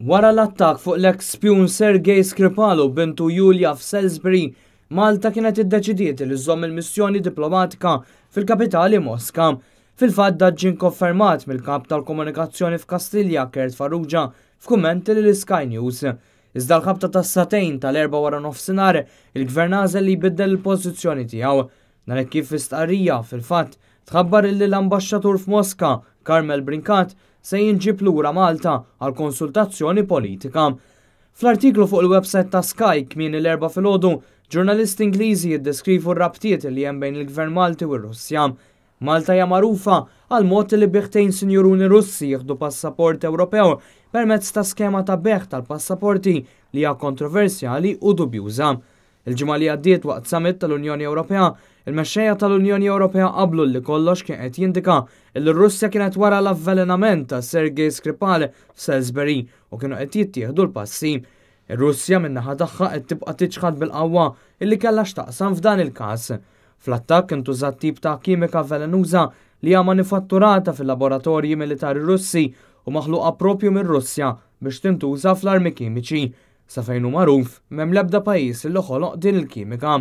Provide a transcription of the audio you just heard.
Wara l-attakk fuq l-eks spjun Sergei Skripal u bintu Yulia f'Salisbury, Malta kienet iddeċidiet li żżomm il-missjoni diplomatika fil-kapitali Moska. Fil-fatt dan ġie konfermat mill-kap tal-komunikazzjoni f'Kastilja Kurt Farrugia f'kummenti lil Sky News. Iżda l-ħabta tas-sagħtejn tal-Erbgħa wara nofsinhar, il-gvern għażel li jbiddel il-pożizzjoni tiegħu. Dan hekk kif fi stqarrija fil-fatt tħabbar li l-ambaxxatur f'Moska, Carmel Brincat, se jinġib lura Malta għal konsultazzjoni politika. Fl-artiklu fuq il-website ta' Sky kmieni l-Erbgħa filgħodu, ġurnalisti Ingliżi jiddeskrivu r-rabtiet li hemm bejn il-Gvern Malti u r-Russja. Malta hija magħrufa għal mod li bih tgħin sinjuruni Russi jieħdu passaport Ewropew permezz ta' skema ta' bejgħ tal-passaporti li hija kontroversjali u dubjuża. Il-ġimgħa li għaddiet waqt summit tal-Unjoni Ewropea, il-mexxejja tal-Unjoni Ewropea qablu li kollox kien qed jindika li r-Russja kienet wara l-avvelenament ta' Sergei Skripal f'Salisbury u kienu qed jittieħdu l-passi. Ir-Russja min-naħa tagħha qed tibqa' tiċħad bil-qawwa illi kellha x'taqsam f'dan il-każ. Fl-attakk intużat tip ta' kimika velenuża li hija manifatturata fil-laboratorji militari Russi u maħluqa propju mir-Russja biex tintuża fl-armi kimiċi. Sa fejn hu magħruf, m'hemm l-ebda pajjiż li ħoloq din il-kimika.